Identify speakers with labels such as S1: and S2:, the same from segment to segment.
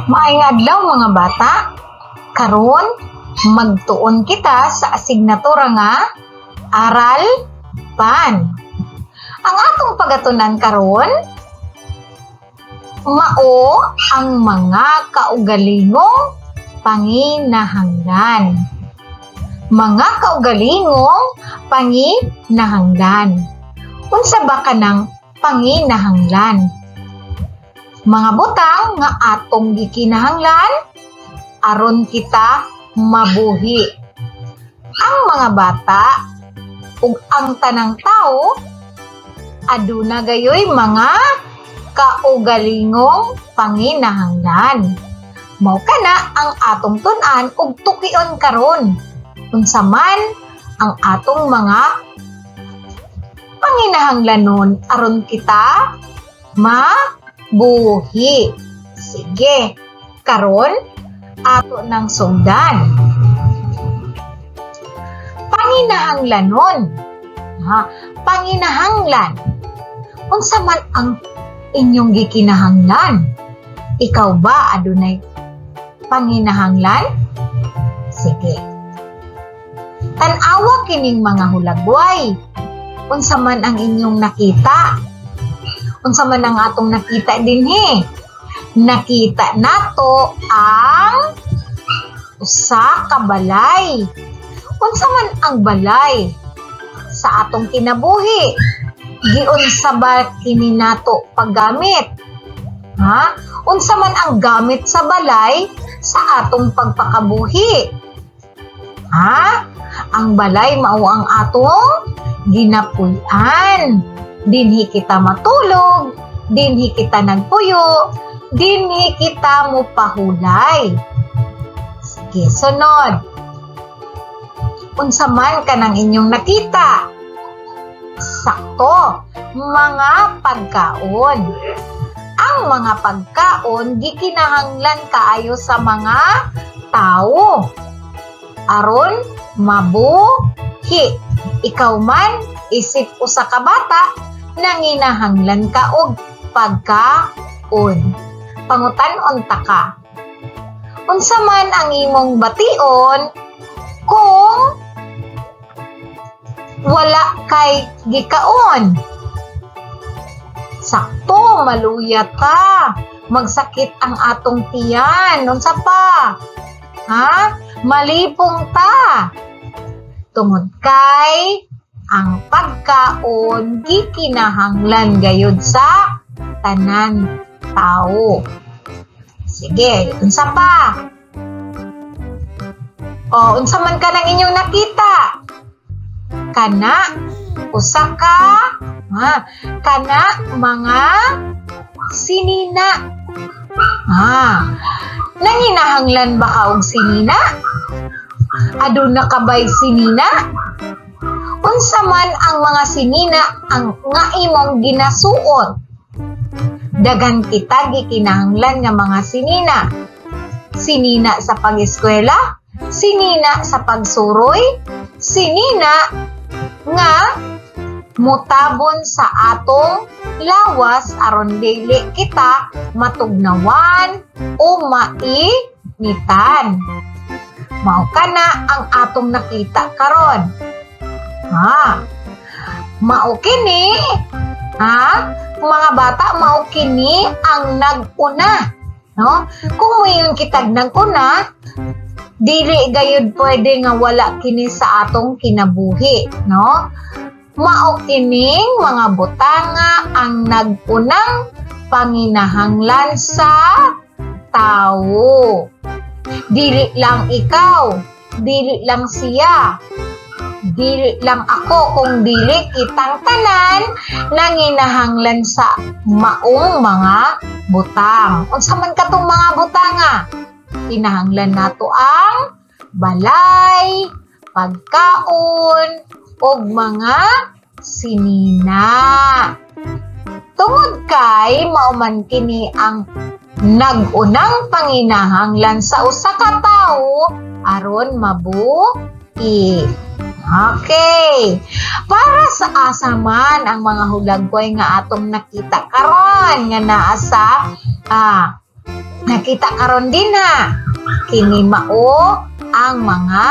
S1: Maayong adlaw, mga bata. Karon magtuon kita sa asignatura nga Aral Pan. Ang atong pagatunan karon mao ang mga kaugalingong panginahanglan. Mga kaugalingong panginahanglan. Unsa ba kanang panginahanglan? Mga butang nga atong gikinahanglan aron kita mabuhi. Ang mga bata ug ang tanang tao aduna gayoy mga kaugalingong panginahanglan. Mao kana ang atong tun-an ug tukion karon. Unsa man ang atong mga panginahanglanon aron kita mabuhi. Sige, karon ato nang sugdan. Panginahanglanon. Ha, panginahanglan. Unsa man ang inyong gikinahanglan? Ikaw ba adunay panginahanglan? Sige. Tan-awa kining mga hulagway. Unsa man ang inyong nakita? Unsa man ang atong nakita dinhi? Nakita nato ang usa ka balay. Unsa man ang balay sa atong kinabuhi? Giunsa ba kini nato paggamit? Ha? Unsa man ang gamit sa balay sa atong pagpakabuhi? Ha? Ang balay mao ang atong ginapuy-an. Dinhi kita matulog, dinhi kita nagpuyo, dinhi kita mopahulay. Sige, sunod. Unsa man kanang inyong nakita? Sakto, mga pagkaon. Ang mga pagkaon gikinahanglan kaayo sa mga tao aron mabuhi. Ikaw man isip usa ka bata, nanginahanglan ka og pagkaon. Pangutan-on ta ka. Unsa man ang imong bation kung wala kay gikaon? Sakto, maluya ta. Magsakit ang atong tiyan. Unsa pa? Ha? Malipong ta. Tungod kay ang pagkaon gikinahanglan gayud sa tanan tao. Sige, unsa pa? O, unsa man kanang inyong nakita? Kana usa ka, ha, kana mga sinina. Ha, nanginahanglan ba ka og sinina? Aduna ka ba'y sinina? Unsa man ang mga sinina ang nga imong ginasuot? Daghan kita gikinahanglan nga mga sinina. Sinina sa pag-eskwela, sinina sa pagsuroy, sinina nga mutabon sa atong lawas aron dili kita matugnawan o mainitan. Mao kana ang atong nakita karon. Ha? Mao kini, ha? Mga bata, mao kini ang nag-una. No? Kung moingon kitag nag-una, dili gayud pwede nga wala kini sa atong kinabuhi, no? Mao kining mga butanga ang nag-unang panginahanglan sa tao. Dili lang ikaw, dili lang siya, dili lang ako, kung dili kitang tanan nanginahanglan sa maong mga butang. Unsa man katong mga butanga? Kinahanglan nato ang balay, pagkaon, ug mga sinina. Tungod kay mao man kini ang nag-unang panginahanglan sa usa ka tawo aron mabuhi. Okay. Para sa asa man ang mga hulagway nga atong nakita karon nga naa sa Nakita karon din ha. Kini mao ang mga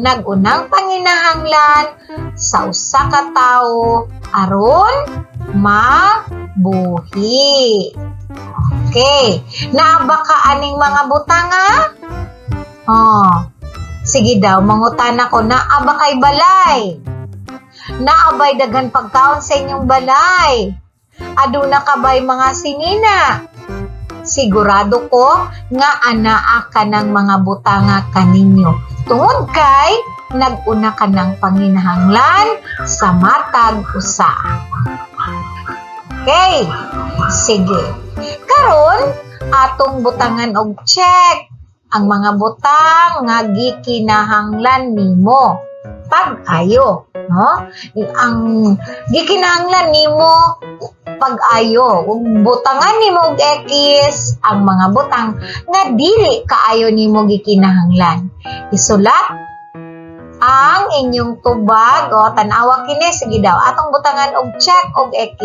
S1: nag-unang panginahanglan sa usa ka tawo aron mabuhi. Okay. Naa ba ka aning mga butang ha? Oh. Sige daw, mangutana ko, naa ba kay balay? Naa bay daghan pagkaon sa inyong balay? Aduna ka bay mga sinina? Sigurado ko nga anaa ka ng mga butanga kaninyo. Tungod kay nag-una ka ng panginahanglan sa matag usa. Okay, sige. Karon, atong butangan og check ang mga butang nga gikinahanglan nimo pag-ayo, no? Ang gikinahanglan nimo pag-ayo, ug butangan nimo og X ang mga butang nga dili kaayo nimo gikinahanglan. Isulat ang inyong tubag. O, tan-awa kini, sige daw. Atong butangan og check og X.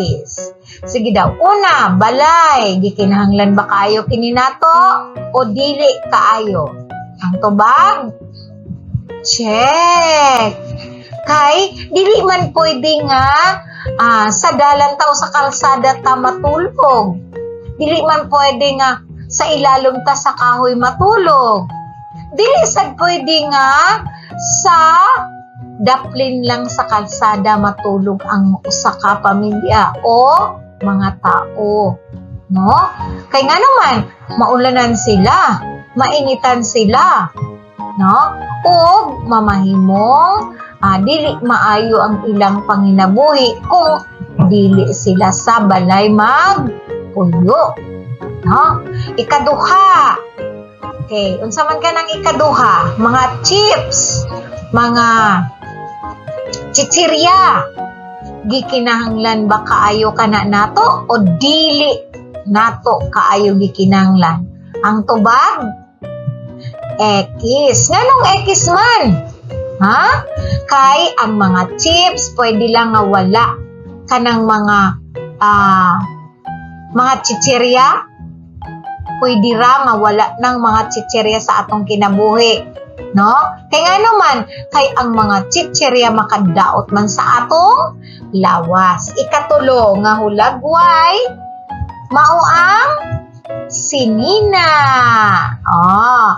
S1: Sige daw. Una, balay. Gikinahanglan ba kaayo kini nato o dili kaayo? Ang tubag? Check. Kay dili man pwede nga sa dalan ta o sa kalsada ta matulog. Dili man pwede nga sa ilalom ta sa kahoy matulog. Dili sad pwede nga sa daplin lang sa kalsada matulog ang usa ka pamilya o mga tao. No? Kay nga naman, maulanan sila, mainitan sila, no? Ug mamahimong dili maayo ang ilang panginabuhi kung dili sila sa balay magpuyo. No? Ikaduha. Okay, unsa man ka ng ikaduha? Mga chips, mga chichirya. Gikinahanglan ba kaayo kana nato o dili nato kaayo gikinahanglan? Ang tubag? X. Nganong X man? Ha? Kay ang mga chips pwede lang nga wala kanang mga chichirya, pwede ra nga wala ng mga chichirya sa atong kinabuhi, no? Kay nga naman, kay ang mga chichirya makadaot man sa atong lawas. Ikatulo nga hulagway mao ang sinina. Oh.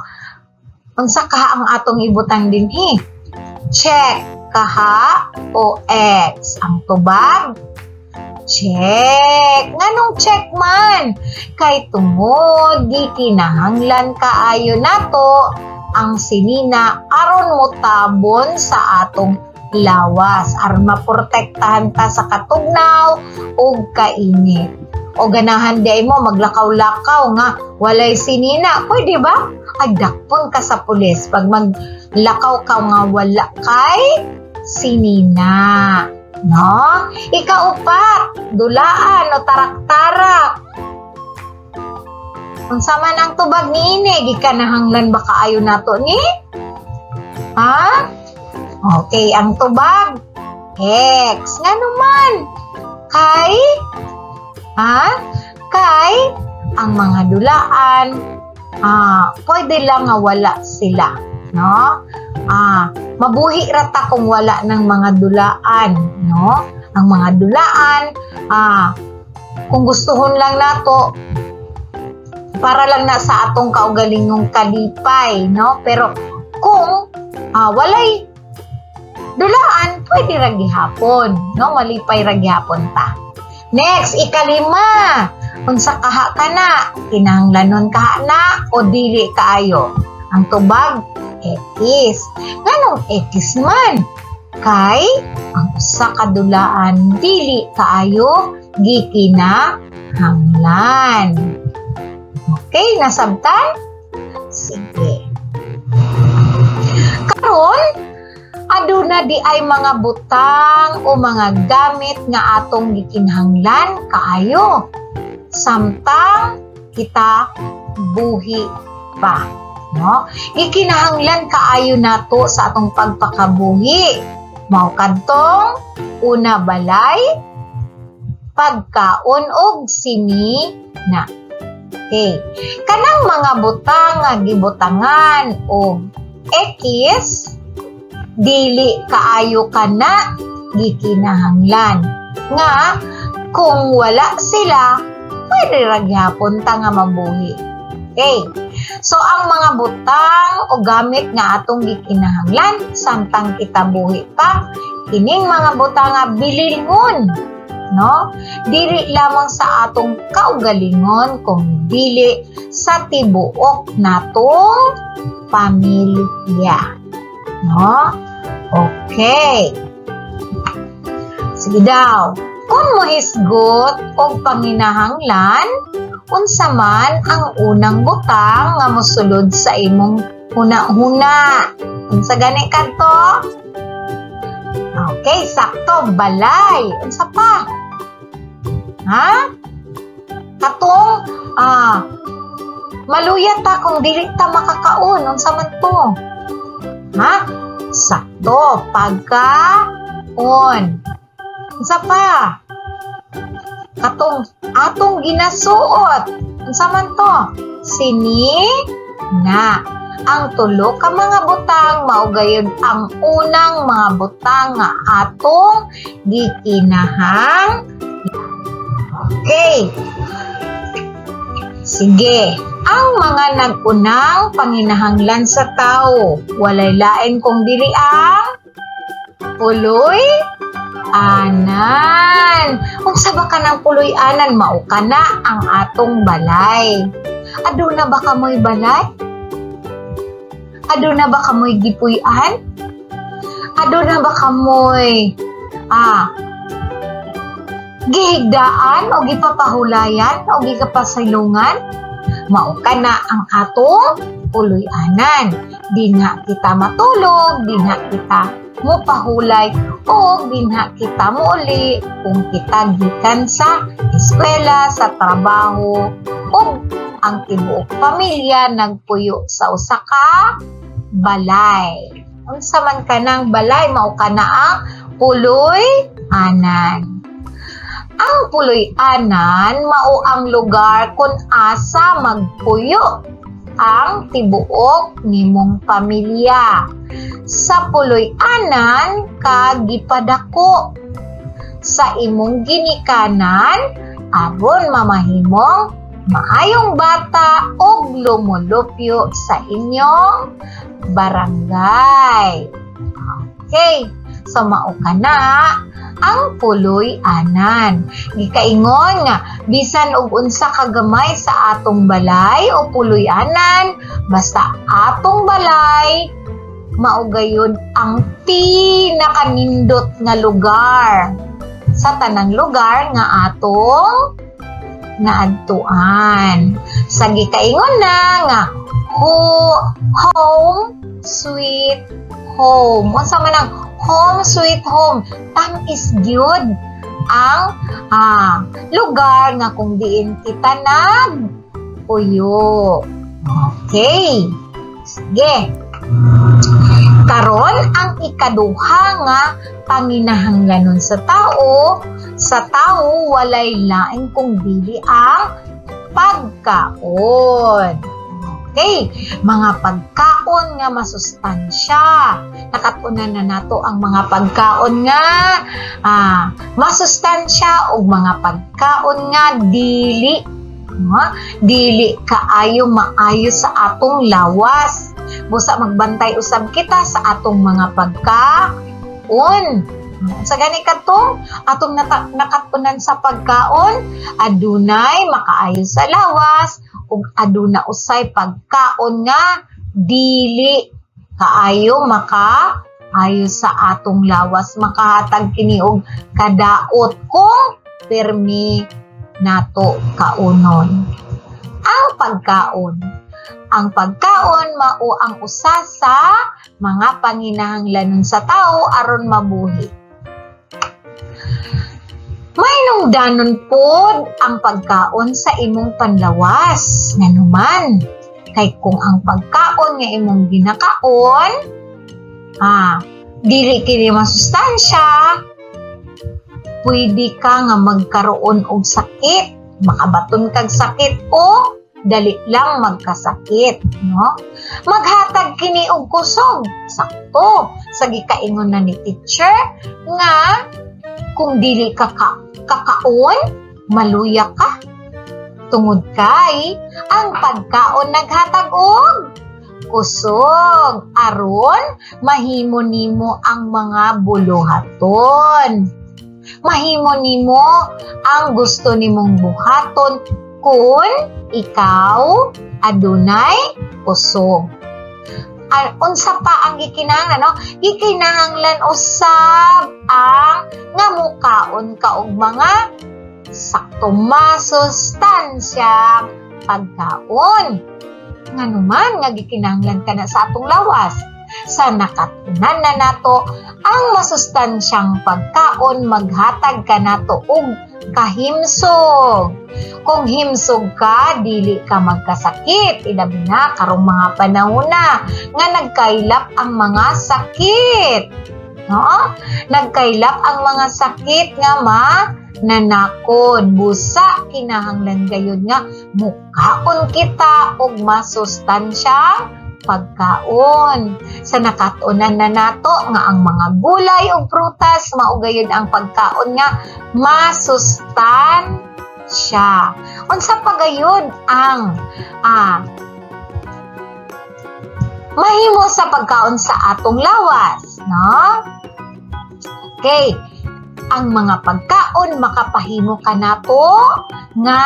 S1: Unsa kaha ang atong ibutang dinhi? Check kaha o X? Ang tubag? Check. Nganong check man? Kay tungod gikinahanglan kaayo nato ang sinina aron motabon sa atong lawas, aron maprotektahan ta sa katugnaw ug kainit. O ganahan di mo maglakaw-lakaw nga walay sinina, pwede ba? Ay, dakpon ka sa pulis pag maglakaw ka nga wala kay sinina. No? Ikaupat, dulaan o tarak-tarak. Unsa man ang tubag niini, gikinahanglan ba kaayo nato ni? Ha? Okay, ang tubag X. Ngano man? Kay ha? Kay ang mga dulaan pwede lang nga wala sila, no? Mabuhi ra ta kung wala ng mga dulaan, no? Ang mga dulaan, kung gustuhon lang nato, para lang na sa atong kaugalingong kalipay, no? Pero kung walay dulaan, pwede ra gihapon, no? Malipay ra gihapon ta. Next, ikalima. Unsa kaha ka na? Kinahanglanon kaha na o dili kaayo? Ang tubag, X. Nganong X man? Kay ang usa ka dulaan dili kaayo gikinahanglan. Okay, nasabtan? Sige. Karon, aduna di ay mga butang o mga gamit nga atong gikinahanglan kaayo samtang kita buhi pa, no? Gikinahanglan kaayo nato sa atong pagpakabuhi. Mao kadtong una, balay, pagkaon og sinina. Okay. Kanang mga butang nga gibutangan og X, dili kaayo kana gikinahanglan. Nga kung wala sila, pwede ra gihapon ta nga mabuhi. Okay. So ang mga butang o gamit nga atong gikinahanglan samtang kita buhi pa, kining mga butang nga bilingon, no? Dili lamang sa atong kaugalingon kung dili sa tibuok natong pamilya. No? Okay. Sige daw. Kung mohisgot og panginahanglan, unsa man ang unang butang nga mosulod sa imong huna-huna? Unsa gani kadto? Okay, sakto, balay. Unsa pa? Ha? Katong maluya ta kung dili ta makakaon, unsa man to? Ha? Sakto, pagkaon. Unsa pa? Katong atong ginasuot. Unsa man to? Sini na. Ang tulo ka mga butang mao gayud ang unang mga butang nga atong gikinahang. Okay. Sige. Ang mga nag-unang panginahanglan sa tao, walay lain kung dili ang puloy anan. Unsa ba kanang puloy-anan? Mao kana ang atong balay. Aduna ba kamoy balay? Aduna ba kamoy gipuy-an? Aduna ba kamoy gihigdaan o gipapahulayan o gipapasilungan? Mao kana ang atong puloy-anan. Dinha kita matulog, dinha kita mopahulay o dinha kita mouli kung kita gikan sa eskwela, sa trabaho o ang tibuok pamilya nagpuyo sa usa ka balay. Unsa man kanang balay, mao kana ang puloy-anan. Ang puloy-anan mao ang lugar kung asa magpuyo ang tibuok nimong pamilya. Sa puloy-anan ka gipadako sa imong ginikanan aron mamahimong maayong bata ug lumulupyo sa inyong barangay. Okay, so mao kana ang puloy-anan. Gikaingon nga bisan og unsa ka gamay sa atong balay o puloy-anan, basta atong balay mao gayud ang pinakanindot nga lugar sa tanang lugar nga atong naadtuan. Sa gikaingon na nga home sweet home. Unsa man ang home sweet home? Tam-is gyud ang lugar nga kung diin kita nagpuyo. Okay. Sige. Karon ang ikaduha nga panginahanglanon sa tao, walay lain kung dili ang pagkaon. Okay, mga pagkaon nga masustansya. Nakat-unan na nato ang mga pagkaon nga masustansya o mga pagkaon nga dili, no? Dili kaayo maayo sa atong lawas. Busa magbantay usab kita sa atong mga pagkaon. Sa gani katong atong nakat-unan sa pagkaon, adunay makaayo sa lawas ug aduna usay pagkaon nga dili kaayo makaayo sa atong lawas, makahatag kini og kadaot kung pirmi nato kaunon. Ang pagkaon. Ang pagkaon mao ang usa sa mga panginahanglanon sa tao aron mabuhi. Mainungdanon pod ang pagkaon sa imong panlawas. Nganuman, kay kung ang pagkaon nga imong ginakaon, dili kini masustansya, pwede ka nga magkaroon og sakit, makabaton kag sakit o Dali lang magkasakit, no? Maghatag kini og kusog. Sakto sa gikaingon na ni teacher nga kung dili ka kakaon, maluya ka. Tungod kay ang pagkaon naghatag og kusog aron mahimo nimo ang mga buluhaton. Mahimo nimo ang gusto nimong buhaton kung ikaw adunay kusog. Unsa pa ang gikinahanglan, no? Gikinahanglan usab ang nga mukaon ka og mga sakto masustansyang pagkaon. Ngano man nga gikinahanglan ka na sa atong lawas? Sa nakatunan na nato ang masustansyang pagkaon, maghatag ka nato og kahimsog. Kung himsog ka, dili ka magkasakit. Ilabi na karong mga panahon na nga nagkaylap ang mga sakit. No? Nagkaylap ang mga sakit nga ma nanakod. Busa kinahanglan gayud nga mukaon kita og masustansyang pagkaon. Sa nakatunan na nato nga ang mga gulay ug prutas, mao gayud ang pagkaon nga masustansya. Unsa pa gayud ang mahimo sa pagkaon sa atong lawas, no? Okay. Ang mga pagkaon makapahimo kanato nga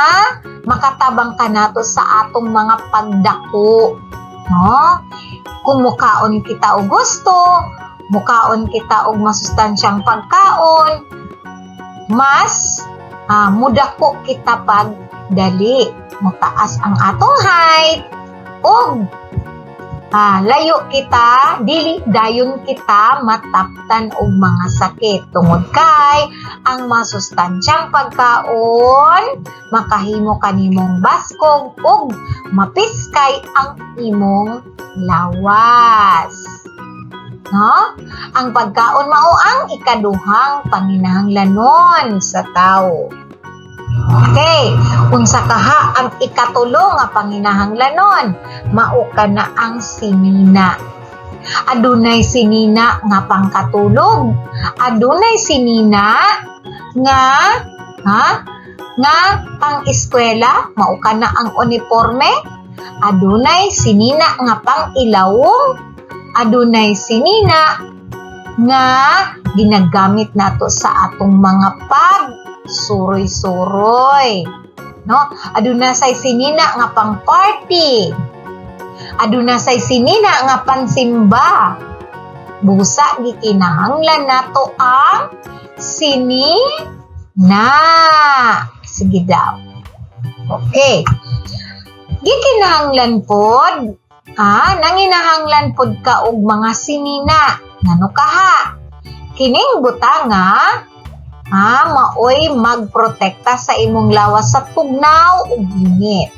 S1: makatabang kanato sa atong mga pagdako, no? Kung mukaon kita og gusto, mukaon kita og masustansyang pagkaon, mas mudako kita pagdali, mutaas ang atong height ug layo kita, dili dayon kita mataptan og mga sakit tungod kay ang masustansyang pagkaon makahimo kanimong baskog ug mapiskay ang imong lawas. No? Ang pagkaon mao ang ikaduhang panginahanglanon sa tao. Okay, unsa kaha ang ikatulo nga panginahanglanon? Mao kana ang sinina. Adunay sinina nga pangkatulog. Adunay sinina nga, ha, nga pang-eskwela, mao kana ang uniforme. Adunay sinina nga pang-ilawom. Adunay sinina nga ginagamit nato sa atong mga pag suroy-suroy. No? Aduna say sinina nga pang party. Aduna say sinina nga pansimba. Busa gikinahanglan nato ang sinina. Sige daw. Okay. Gikinahanglan pod, nanginahanglan pod ka og mga sinina. Ngano kaha? Kining butanga maoy magprotekta sa imong lawas sa tugnaw ug init.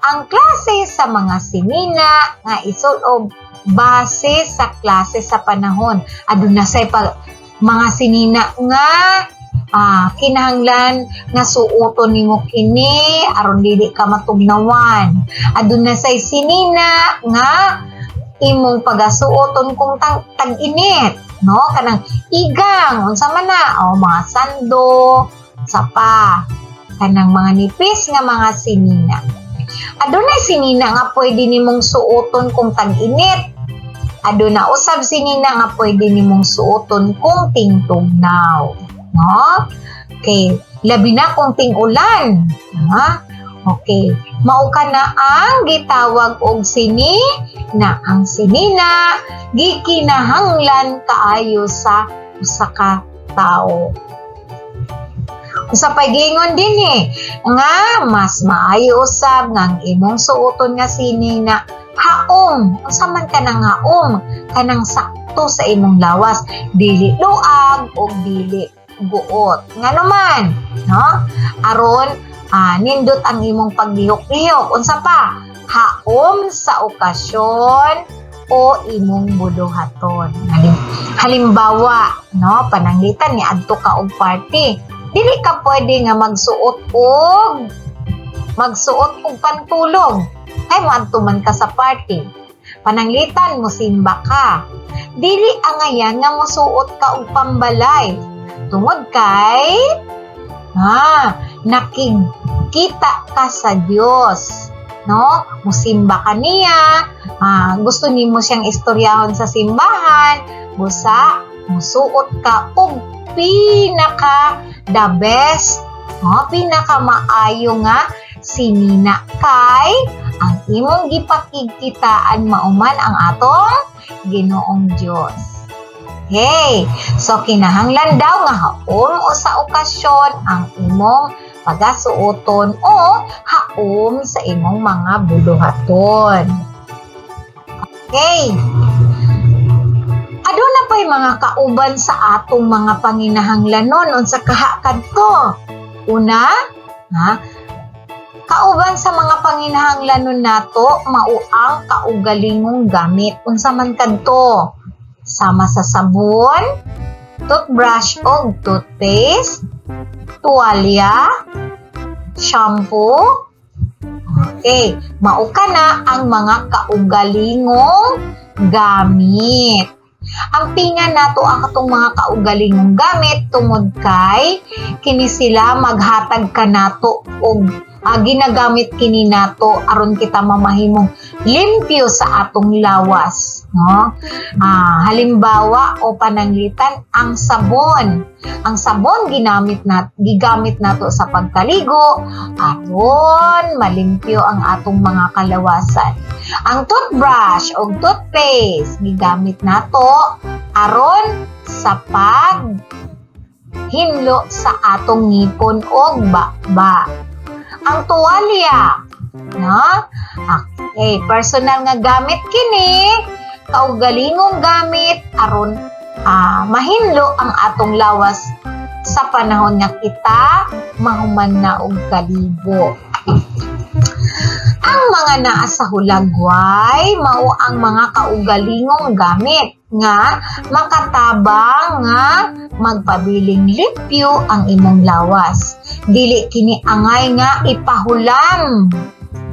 S1: Ang klase sa mga sinina nga isulob base sa klase sa panahon. Aduna say pa mga sinina nga kinahanglan nga suoton nimo kini aron dili ka matugnawan. Aduna say sinina nga imong pagasuoton kung tag-init, no? Kanang igang, unsa man na, o mga sando, sapa, kanang mga nipis nga mga sinina. Adunay sinina nga pwede nimong suoton kung tag-init. Aduna usab sinina nga pwede nimong suoton kung tingtugnaw, no? Okay, labi na kung ting-ulan, ha? Okay, mao ka na ang gitawag og sini na ang sinina gikinahanglan kaayo sa usa ka tawo. Usa pay giingon dinhi nga mas maayo usab nga ang imong suoton nga sinina haom. Unsa man kanang haom? Kanang sakto sa imong lawas, dili luag o dili guot. Ngano man, no? Aron nindot ang imong paglihok-lihok. Unsa pa? Haom sa okasyon o imong buluhaton. Halimbawa, no, pananglitan ni adto ka og party. Dili ka pwede nga magsuot og Magsuot og pantulog kay moadto man ka sa party. Pananglitan mosimba ka. Dili angayan nga mosuot ka og pambalay tungod kay nakigkita ka sa Dios, no? Musimba ka niya, gusto nimo siyang istoryahon sa simbahan, busa musuot ka og pinaka the best, no? Pinaka maayo nga sinina kay ang imong gipakigkitaan mao man ang atong Ginoong Dios. Okay, so kinahanglan daw nga haom o sa okasyon ang imong pagasuoton o haom sa imong mga buluhaton. Okay. Aduna pa'y mga kauban sa atong mga panginahanglanon? Unsa kaha kadto? Una, ha? Kauban sa mga panginahanglanon nato mao ang kaugalingong gamit. Unsa man kadto? Sama sa sabon, toothbrush o toothpaste, tuwalya, shampoo. Okay, mao kana ang mga kaugalingong gamit. Ampingan nato ang atong mga kaugalingong gamit tungod kay kini sila maghatag kanato og ginagamit kini nato aron kita mamahimong limpyo sa atong lawas, no? Halimbawa o pananglitan ang sabon. Ang sabon ginamit nat gigamit nato sa pagkaligo aron malimpyo ang atong mga kalawasan. Ang toothbrush o toothpaste gigamit nato aron sa pag hinlo sa atong ngipon og baba. Ang tuwalya, no? Okay, personal nga gamit kini, kaugalingong gamit aron mahinlo ang atong lawas sa panahon nga kita mahuman na og kaligo. Ang mga naa sa hulagway mao ang mga kaugalingong gamit nga makatabang nga magpabiling limpyo ang imong lawas. Dili kini angay nga ipahulam.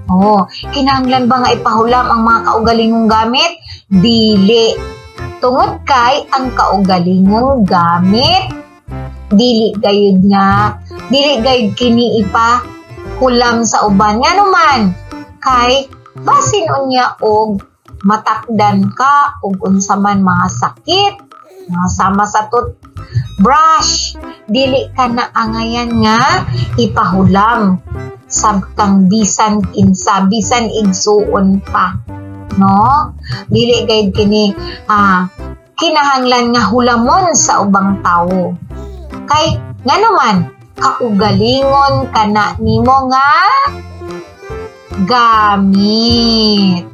S1: Oh, kinahanglan ba nga ipahulam ang mga kaugalingong gamit? Dili. Tungod kay ang kaugalingong gamit dili gayud kini ipahulam sa uban. Ngano man? Kay basin unya og matakdan ka og unsa man mga sakit, mga sama sa toothbrush, dili ka na angayan nga ipahulam sabtang bisan kinsa, bisan igsuon pa, no? Dili gayud kini kinahanglan nga hulamon sa ubang tawo kay ngano man kaugalingon kana nimo nga gamit.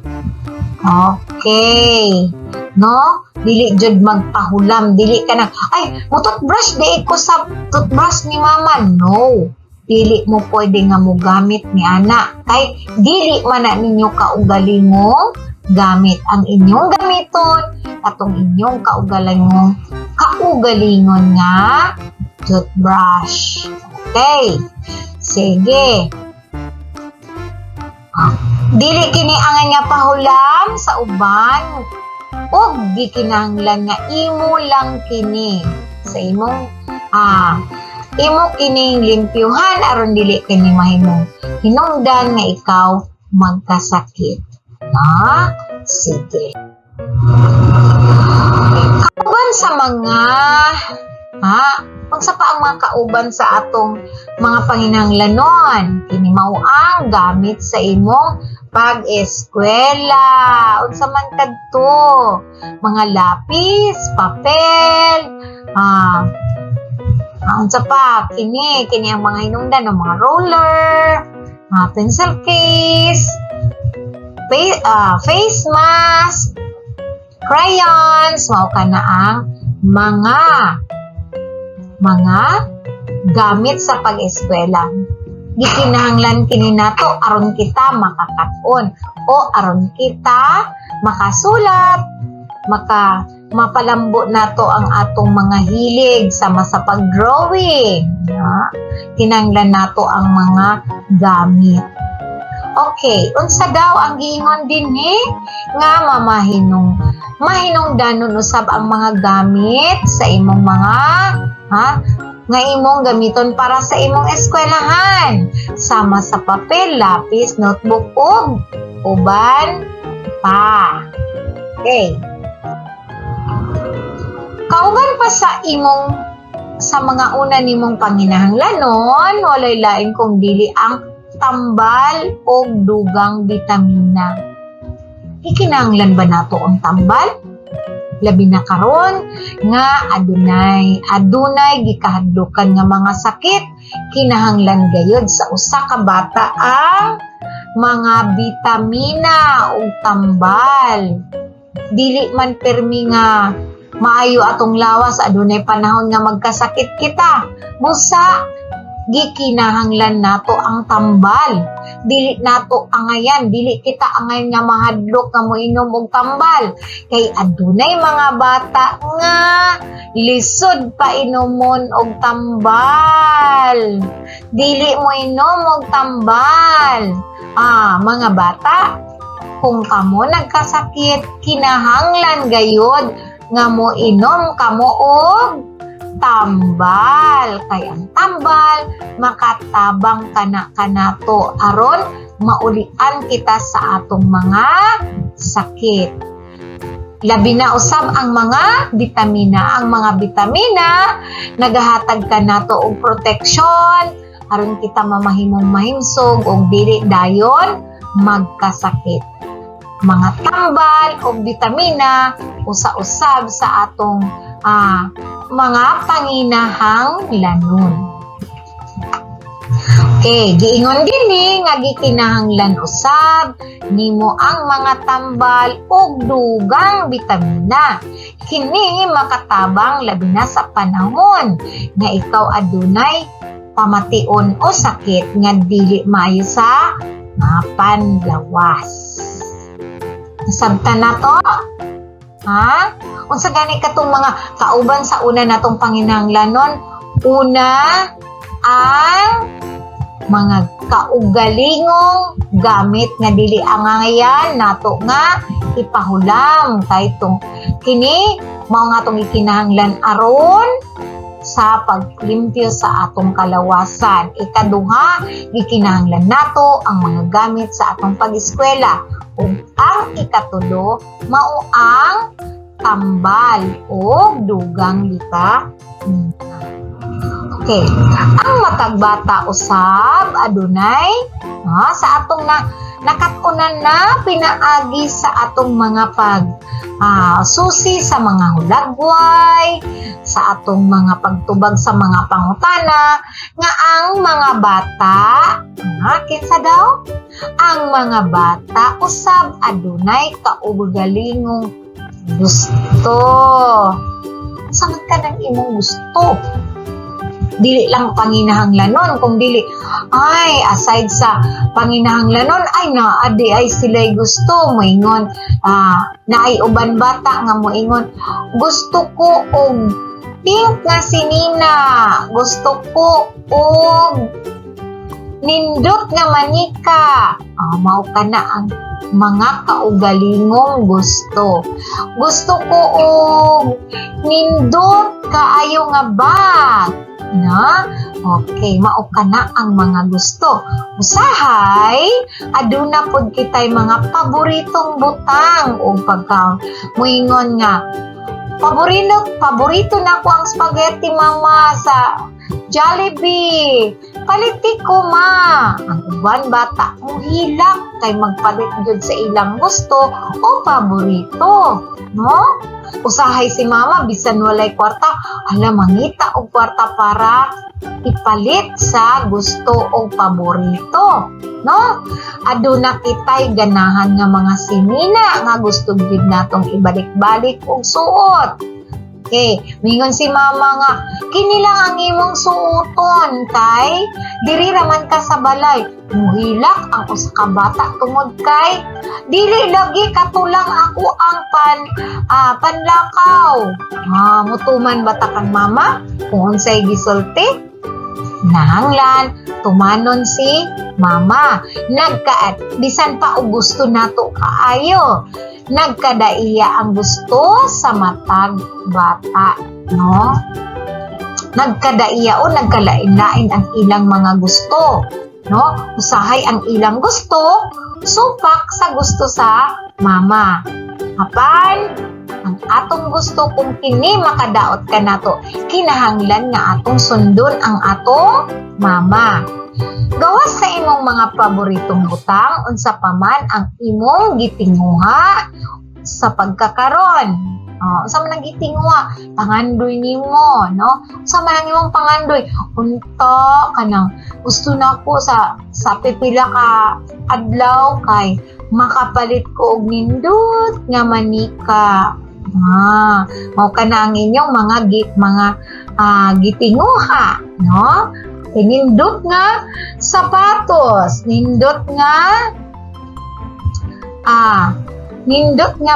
S1: Okay. No? Dili jud magpahulam, dili ka na ay mo toothbrush di ko sa toothbrush ni mama. No. Dili mo pwede nga mo gamit ni ana kay dili man na ninyo kaugalingong gamit. Ang inyong gamiton atong inyong kaugalingong kaugalingon nga toothbrush. Okay. Sige. Dili kini angay nga pahulam sa uban ug gikinahanglan nga imo lang kini sa imong imo kining limpyuhan aron dili kini mahimong hinungdan nga ikaw magkasakit. Sige. Kauban sa mga unsa pa ang mga kauban sa atong mga panginahanglanon? Kini mao ang gamit sa imong pag-eskwela. Unsa man kadto? Mga lapis, papel, unsa pa? Kini ang mga hinungdan ng mga roller, pencil case, face mask, crayons, mao kana ang mga gamit sa pag-eskwela. Gikinahanglan kini nato aron kita makakaton o aron kita makasulat. Maka mapalambo nato ang atong mga hilig sama sa pag-drawing. No? Kinahanglan nato ang mga gamit. Okay, unsa daw ang giingon dinhi nga mamahinong mahinungdanon usab ang mga gamit sa imong mga, ha, nga imong gamiton para sa imong eskwelahan, sama sa papel, lapis, notebook ug uban pa. Okay. Kauban pa sa imong sa mga una nimong panginahanglanon, walay lain kung dili ang tambal og dugang bitamina. Ikinahanglan ba nato ang tambal? Labi na karon nga adunay adunay gikahadlukan nga mga sakit, kinahanglan gayud sa usa ka bata ang mga bitamina ug tambal. Dili man permi nga maayo atong lawas, adunay panahon nga magkasakit kita. Busa gikinahanglan nato ang tambal. Dili nato angayan, dili kita angayan nga mahadlok nga moinom og tambal kay adunay mga bata nga lisod pa inomon og tambal. Dili mo inom og tambal. Ah, mga bata, kung kamo nagkasakit, kinahanglan gayud nga mo inom kamo og tambal, kay ang tambal makatabang kana kanato aron maulian kita sa atong mga sakit. Labi na usab ang mga bitamina. Ang mga bitamina nagahatag kanato og proteksyon aron kita mamahimong mahimsog ug dili dayon magkasakit. Mga tambal ug bitamina usa-usab sa atong mga panginahanglanon. Okay, giingon dinhi nga gikinahanglan usab nimo ang mga tambal ug dugang bitamina. Kini makatabang labi na sa panahon nga ikaw adunay pamation o sakit nga dili maayo sa mga panlawas. Nasabtan na to? Ha? Unsa gani katong mga kauban sa una natong panginahanglanon? Una, ang mga kaugalingong gamit nga dili angayan nato nga ipahulam kay tong kini mao nga atong ikinahanglan aron sa paglimpyo sa atong kalawasan. Ikaduha, gikinahanglan nato ang mga gamit sa atong pag-eskwela. Ug ang ikatulo, mao ang tambal o dugang bitamina. Okay, ang matag bata usab adunay sa atong na nakat-unan na pinaagi sa atong mga pag susi sa mga hulagway, sa atong mga pagtubag sa mga pangutana, nga ang mga bata, kinsa daw? Ang mga bata usab adunay kaugalingong gusto. Sa man ka ng imong gusto? Dili lang panginahanglanon, kung dili ay aside sa panginahanglanon ay naa diay sila'y gusto. Moingon naay uban bata nga moingon, "Gusto ko og pink nga sinina, gusto ko og nindot nga manika." Mao kana ang mga kaugalingong gusto. "Gusto ko og nindot kaayo nga bag." Na? Okay, mao kana ang mga gusto. Usahay, aduna pod kitay mga paboritong butang o pagka muingon nga, "Paborito, paborito na ko ang spaghetti, mama, sa Jollibee. Paliti ko, ma." Ang uban bata mohilak kay magpalit gyud sa ilang gusto o paborito. No? Usahay si mama, bisan walay kwarta, hala, mangita og kwarta para ipalit sa gusto o paborito. No? Aduna kitay ganahan nga mga sinina nga gusto gyud natong ibalik-balik og suot. Okay, mingon si mama nga, "Kini lang ang imong suoton kay diri raman ka sa balay." Muhilak ang usa ka bata tungod kay, "Dili lagi, kato lang ako ang panlakaw." Mutuman ba ta kang mama kung unsay gisulti? Nahanglan tumanon si mama. Nagka bisan pa og gusto nato kaayo, nagkadaiya ang gusto sa matag bata, no? Nagkadaiya o nagkalain-lain ang ilang mga gusto, no? Usahay ang ilang gusto supak sa gusto sa mama. Apan ang atong gusto, kung kini makadaot kanato, kinahanglan nga atong sundon ang atong mama. Gawas sa imong mga paboritong butang, unsa pa man ang imong gitinguha sa pagkakaron? Oh, unsa man ang gitinguha? Pangandoy nimo, no? Unsa man ang imong pangandoy? Unta kanang gusto nako sa pipila ka adlaw kay makapalit ko og nindot nga manika. Mao kana ang inyong mga gitinguha, no? Nindot nga sapatos, nindot nga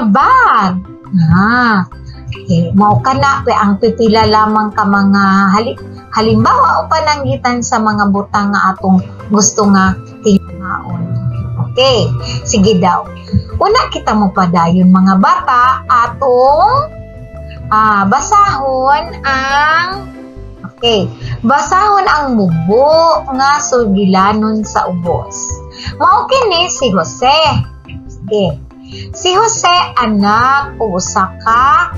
S1: bag. Okay, mao kana pe ang pipila lamang ka mga halimbawa o panangitan sa mga butang nga atong gusto nga tinguhaon. Okay, sige daw. Una kita mo padayon, mga bata, atong basahon ang. Okay, basahon ang mubo nga sugilanon sa ubos. Mao kini si Jose. Sige. Si Jose, anak og usa ka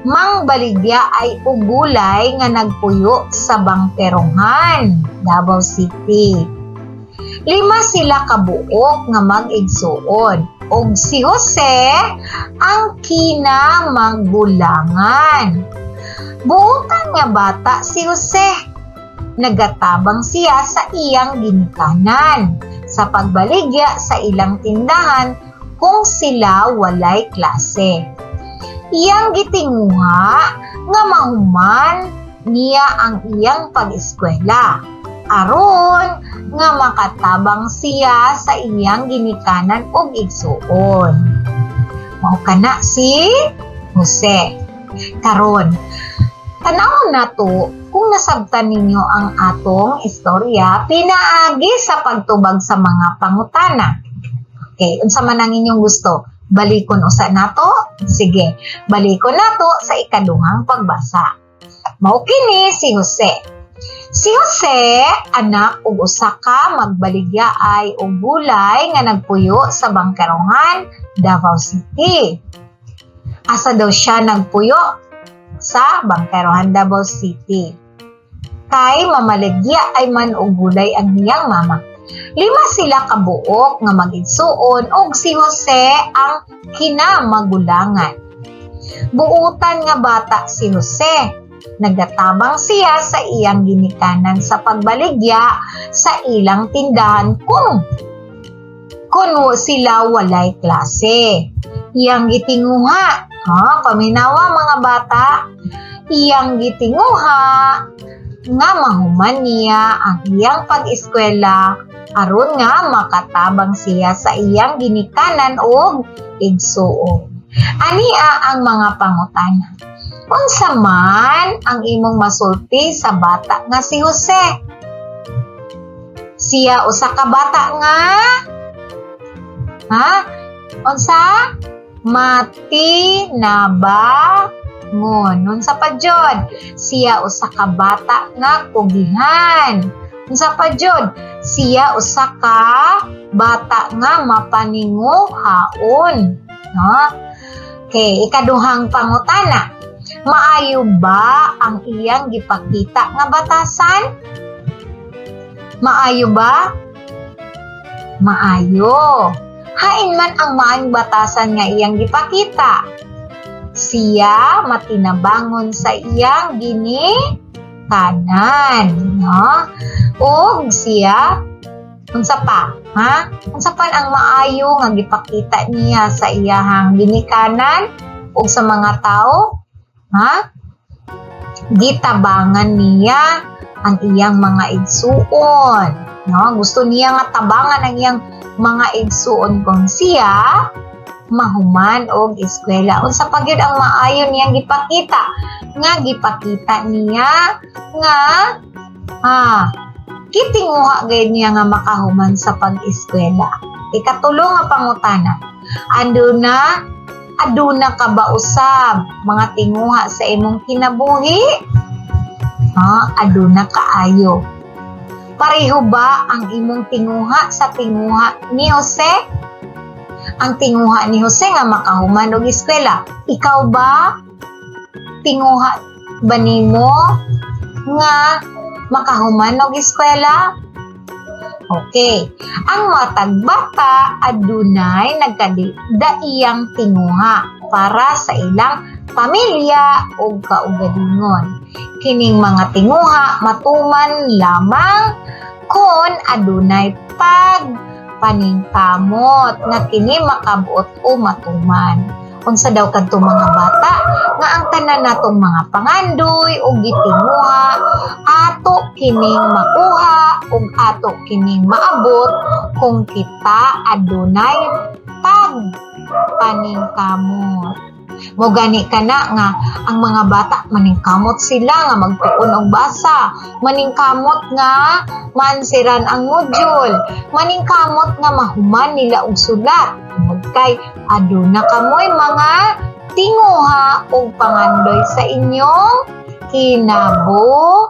S1: mangbaligya ay og gulay nga nagpuyo sa Bangkerohan, Davao City. Lima sila kabuok nga mag-igsuon ug si Jose ang kinamagulangan. Buutan nga bata si Jose. Nagatabang siya sa iyang ginikanan sa pagbaligya sa ilang tindahan kung sila walay klase. Iyang gitinguha nga mahuman niya ang iyang pag-eskwela aron nga makatabang siya sa iyang ginikanan ug igsuon. Mao kana si Jose. Karon, tanawon nato kung nasabtan ninyo ang atong istorya pinaagi sa pagtubag sa mga pangutana. Okay, unsa man ang inyong gusto? Balikon usa nato? Sige, balikon nato sa ikaduhang pagbasa. Mao kini si Jose. Si Jose, anak og usa ka magbaligya ay og gulay nga nagpuyo sa Bangkerohan, Davao City. Asa daw siya nagpuyo? Sa Bangkerohan, Davao City. Kay mamaligya ay man og gulay ang iyang mama. Lima sila kabuok nga mag-igsuon ug si Jose ang kinamagulangan. Buutan nga bata si Jose. Nagatabang siya sa iyang ginikanan sa pagbaligya sa ilang tindahan kung kuno sila walay klase. Iyang gitinguha, ha, paminawa, mga bata, iyang gitinguha nga mahuman niya ang iyang pag-eskwela aron nga makatabang siya sa iyang ginikanan og igsuon. Ania ang mga pangutana. Unsa man ang imong masulti sa bata nga si Jose? Siya usa ka bata nga, ha? Unsa? Matinabangon. Unsa pa jud? Siya usa ka bata nga kugihan. Unsa pa jud? Siya usa ka bata nga mapaninguhaon. No? Okay, ikaduhang pangutana. Maayo ba ang iyang gipakita nga batasan? Maayo ba? Maayo. Hain man ang maayong batasan nga iyang gipakita? Siya matinabangon sa iyang ginikanan, no? Ug siya unsa pa? Ha? Unsa pa ang maayo nga gipakita niya sa iyahang ginikanan ug sa mga tao? Ha? Gitabangan niya ang iyang mga igsuon. No? Gusto niya nga tabangan ang iyang mga igsuon kung siya mahuman og eskwela. Unsa pa gyud ang maayo niyang gipakita? Nga gipakita niya nga gitinguha gayud niya nga makahuman sa pag-eskwela. Ikatulo nga pangutana. Aduna ka ba usab mga tinguha sa imong kinabuhi? Ha, aduna kaayo. Pareho ba ang imong tinguha sa tinguha ni Jose? Ang tinguha ni Jose nga makahuman og eskwela. Ikaw ba, tinguha ba nimo nga makahuman og eskwela? Okay. Ang matag bata adunay nagkadaiyang tinguha para sa ilang pamilya o kaugalingon. Kining mga tinguha matuman lamang kon adunay pagpaningkamot nga kini makabuot o matuman. Unsa daw kadto, mga bata, nga ang tanan natong mga pangandoy o gitinguha, ato kining makuha ug ato kining maabot kung kita adunay pagpaningkamot. Mo gani kana nga ang mga bata maningkamot sila nga magtuon og basa, maningkamot nga maansiran ang module, maningkamot nga mahuman nila og sulat. Tungod kay aduna kamoy mga tinguha og pangandoy sa inyong kinabuhi.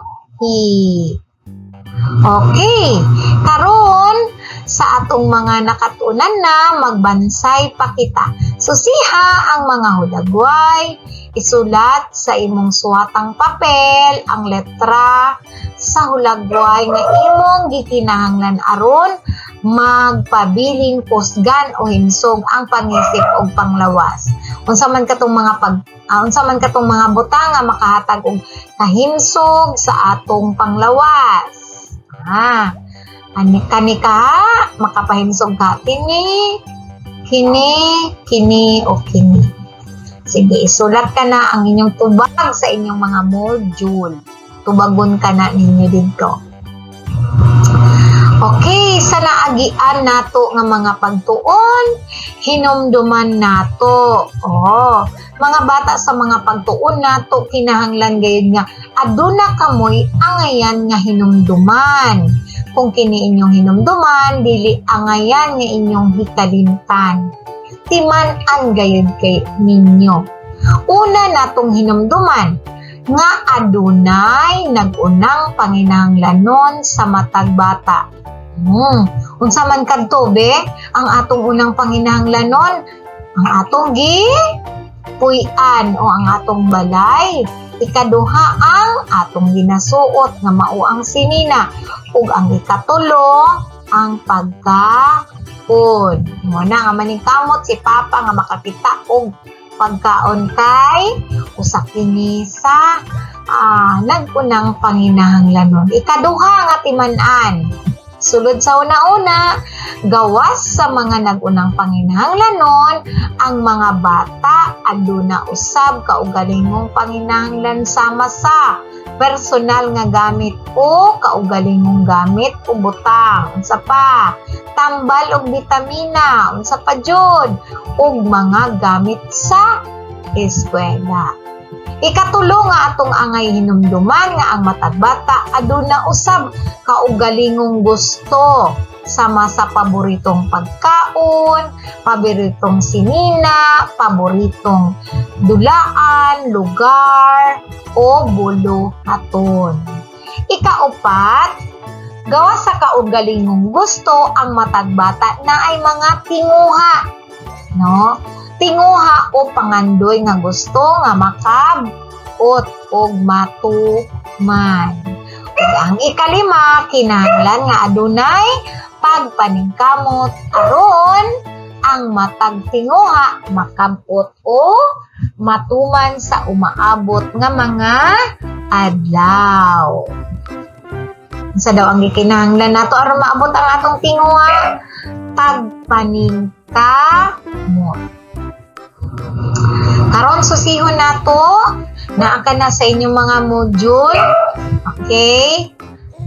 S1: Okay, karon sa atong mga nakatunan na, magbansay pa kita. Susiha ang mga hulagway, isulat sa imong suwatang papel ang letra sa hulagway nga imong gikinahanglan aron magpabiling kusgan o himsog ang pangisip og panglawas. Unsa man katong mga butang nga makahatag og kahimsog sa atong panglawas? Ani kani ka makapahimsog ka kini, kini, kini o kini. Sige, isulat ka na ang inyong tubag sa inyong mga module. Tubagon ka na ninyo dito. Okay, sa naagian nato nga mga pagtuon, hinumduman nato. Oh, mga bata, sa mga pagtuon nato, kinahanglan gayud nga aduna kamoy angayan nga hinumduman. Kung kini inyong hinumduman, dili angayan nga inyong hikalimtan. Timan-an gayud kay ninyo. Una natong hinumduman nga adunay nag-unang panginahanglanon sa matag bata. Unsa man kadto be ang atong unang panginahanglanon? Ang atong gi puy-an o ang atong balay. Ikaduha, ang atong ginasuot nga mao ang sinina, ug ang ikatulo ang pagkaon. Mo na nga maningkamot si Papa nga makakita og pagkaon kay usa kini sa nag-unang panginahanglanon. Ikaduha nga timan-an. Sulod sa una-una, gawas sa mga nag-unang panginahanglanon, ang mga bata aduna usab kaugalingong panginahanglan sama sa personal nga gamit o kaugalingong gamit o butang. Unsa pa? Tambal og bitamina, unsa pa jud? Ug mga gamit sa eskwela. Ikatulo nga atong angay hinumduman nga ang matag bata aduna usab kaugalingong gusto sama sa paboritong pagkaon, paboritong sinina, paboritong dulaan, lugar, o buluhaton. Ikaupat, gawas sa kaugalingong gusto, ang matag bata na ay mga tinguha. No? Tinguha o pangandoy nga gusto nga makab-ot og matuman. Ug ang ikalima, kinahanglan nga adunay pagpaningkamot aron ang matag tinguha makabot o matuman sa umaabot nga mga adlaw. Unsa daw ang gikinahanglan nato aron maabot ang atong tinguha? Pagpaningkamot. Karon susihon nato, naa ka na sa inyong mga module. Okay?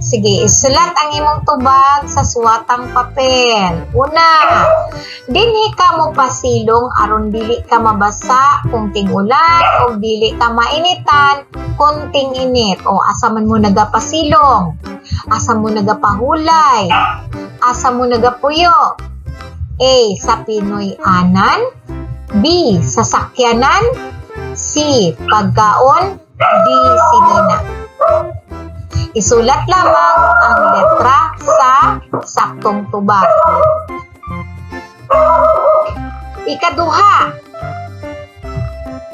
S1: Sige, isulat ang imong tubag sa suwatang papel. Una, dinhi ka mo pasilong aron dili ka mabasa kung ting-ulan o dili ka mainitan kung ting-init. O asa man mo nagapasilong? Asa mo nagapahulay? Asa mo nagapuyo? A. Sa Pinoy-anan. B. Sa sakyanan. C. Pagkaon. D. Sinina. Isulat lamang ang letra sa saktong tubag. Ikaduha,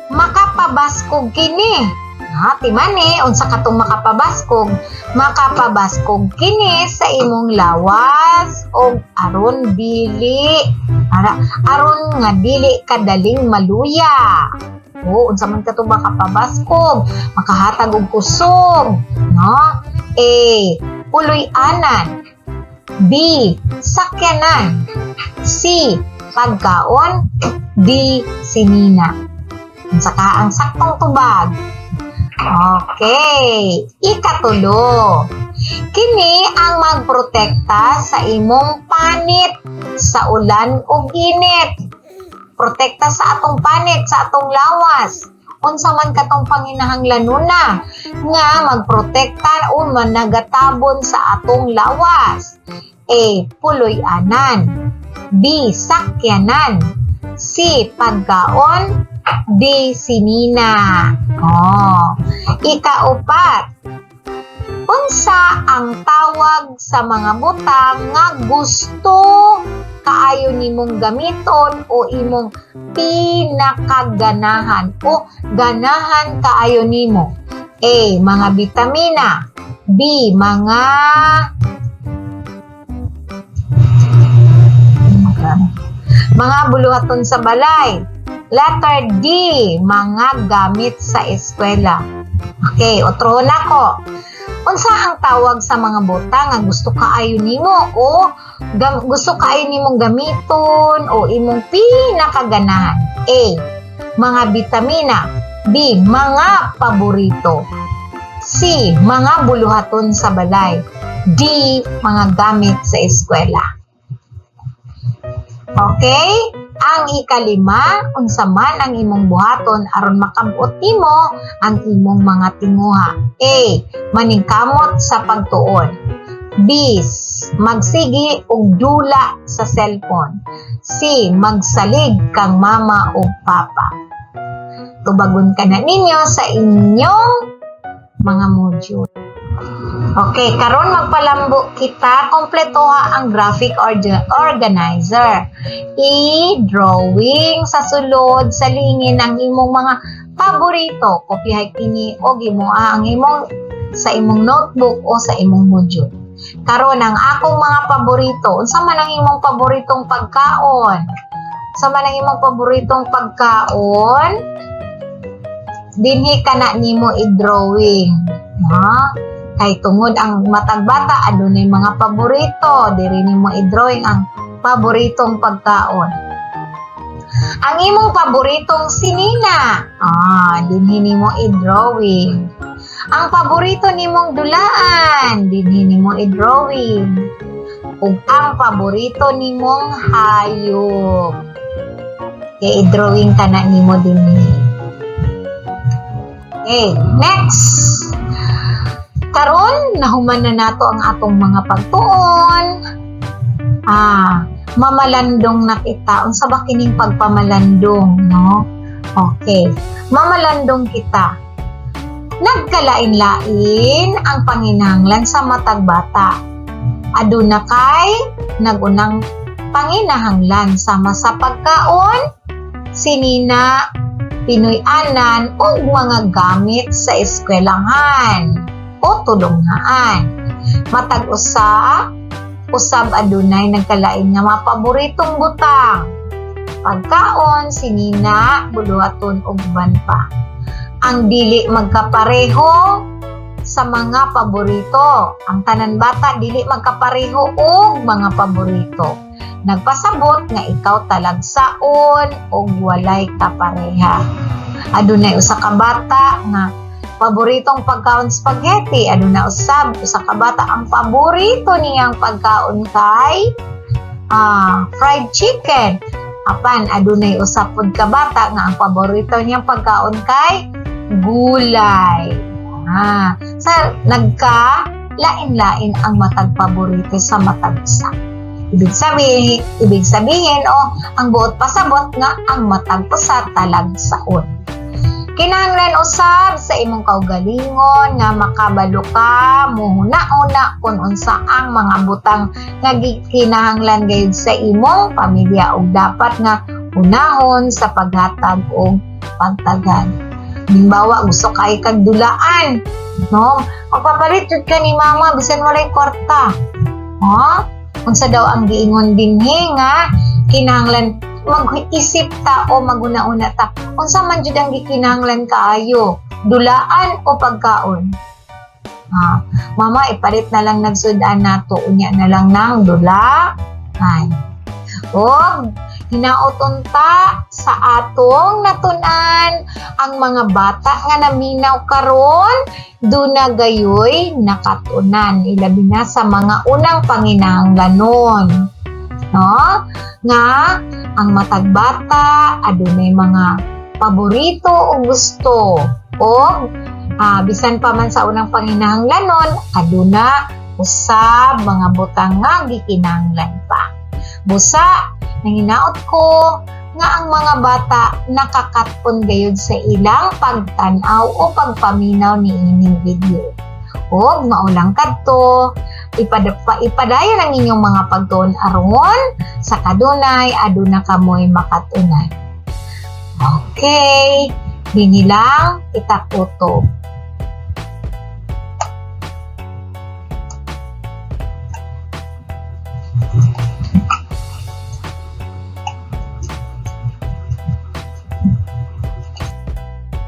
S1: makapabaskog kini. Ha, timani, unsa katong makapabaskog? Makapabaskog kini sa imong lawas og aron dili ara, aron nga dili kadaling maluya. O, unsa man kato makapabaskog? Makahatag og kusog, no? A. Puloy-anan. B. Sakyanan. C. Pagkaon. D. Sinina. Unsa ka ang saktong tubag? Okay. Ikatulo. Kini ang magprotekta sa imong panit sa ulan ug init. Protekta sa atong panit, sa atong lawas. Unsa man katong panginahanglanuna nga magprotekta o managatabon sa atong lawas? A. Puloy-anan. B. Sakyanan. C. Pagkaon. D. Sinina. Oh. Ikaupat. Unsa ang tawag sa mga butang nga gusto kaayo nimong gamiton o imong pinakaganahan o ganahan kaayo nimo? A. Mga bitamina. B. Mga buluhaton sa balay. Letter D. Mga gamit sa eskwela. Okay, otro na ko. Unsa ang tawag sa mga butang nga gusto kaayo nimo o gusto kaayo nimong gamiton o imong pinakaganahan? A. Mga bitamina. B. Mga paborito. C. Mga buluhaton sa balay. D. Mga gamit sa eskwela. Okay? Ang ikalima, unsa man ang imong buhaton aron makabot nimo ang imong mga tinguha? A. Maningkamot sa pagtuon. B. Magsigi og dula sa cellphone. C. Magsalig kang mama o papa. Tubagon ka na ninyo sa inyong mga module. Okay, karon magpalambo kita, kompletoha ang graphic organizer. I-drawing sa sulod sa lingin ang imong mga paborito. Kopyahay kini og imoa ang imong sa imong notebook o sa imong module. Karon ang akong mga paborito. Unsa man ang imong paboritong pagkaon? Unsa man ang imong paboritong pagkaon? Dinhi ka na nimo i-drawing. No? Kay tungod ang matag bata adunay mga paborito, diri nimo i-drawing ang paboritong pagkaon. Ang imong paboritong sinina, dinhi nimo i-drawing. Ang paborito nimong dulaan, dinhi nimo i-drawing. Ug ang paborito nimong hayop. Kay i-drawing ka na nimo dinhi. Okay, next. Karon nahuman na nato ang atong mga pagtuon. Mamalandong na kita. Unsa ba kining pagpamalandong, no? Okay. Mamalandong kita. Nagkalain-lain ang panginahanglan sa matag bata. Aduna kay nagunang panginahanglan sama sa pagkaon, sinina, Pinoy-anan ug mga gamit sa eskwelahan o tulunghaan. Matag usa, usab adunay nagkalain nga mga paboritong butang. Pagkaon, sinina, buluhaton ug uban pa. Ang dili magkapareho sa mga paborito. Ang tanan bata dili magkapareho og mga paborito. Nagpasabot nga ikaw talagsaon og walay kapareha. Adunay usa ka bata nga paboritong pagkaon spaghetti, aduna usab usa ka bata ang paborito niyang pagkaon kay fried chicken. Apan adunay usa pud ka bata nga ang paborito niyang pagkaon kay gulay. Sa nagka lain-lain ang matag paborito sa matag usa. Ibig sabihin o ang buot pasabot nga ang matag usa talagsaon. Kinahanglan usab sa imong kaugalingon nga makabalo ka muhuna-huna kung unsa ang mga butang nga gikinahanglan gayud sa imong pamilya ug dapat nga unahon sa paghatag og pagtagad. Halimbawa, gusto kay kag dulaan, no? Magpapalit jud ka ni mama bisan walay kwarta. Ha? Unsa daw ang giingon dinhi nga kinahanglan mag-isip ta o maguna-una ta unsa man jud ang gikinahanglan kaayo, dulaan o pagkaon? Ha, mama, ipalit na lang nagsud-an nato unya na lang ng dulaan. Og hinaot unta sa atong natun-an, ang mga bata nga naminaw karon duna gayoy nakatunan, ilabi na sa mga unang panginahanglanon, no, nga ang matag bata adunay mga paborito o gusto o bisan pa man sa unang panginahanglanon, aduna usab mga butang nga gikinahanglan pa. Busa nanginaot ko nga ang mga bata nakakaton gayud sa ilang pagtan-aw o pagpaminaw ni ining video. Og mao lang kadto, ipadayon ang inyong mga pagtuon aron sa kadunay aduna kamoy makatunan. Okay, dinhi lang kita kutob.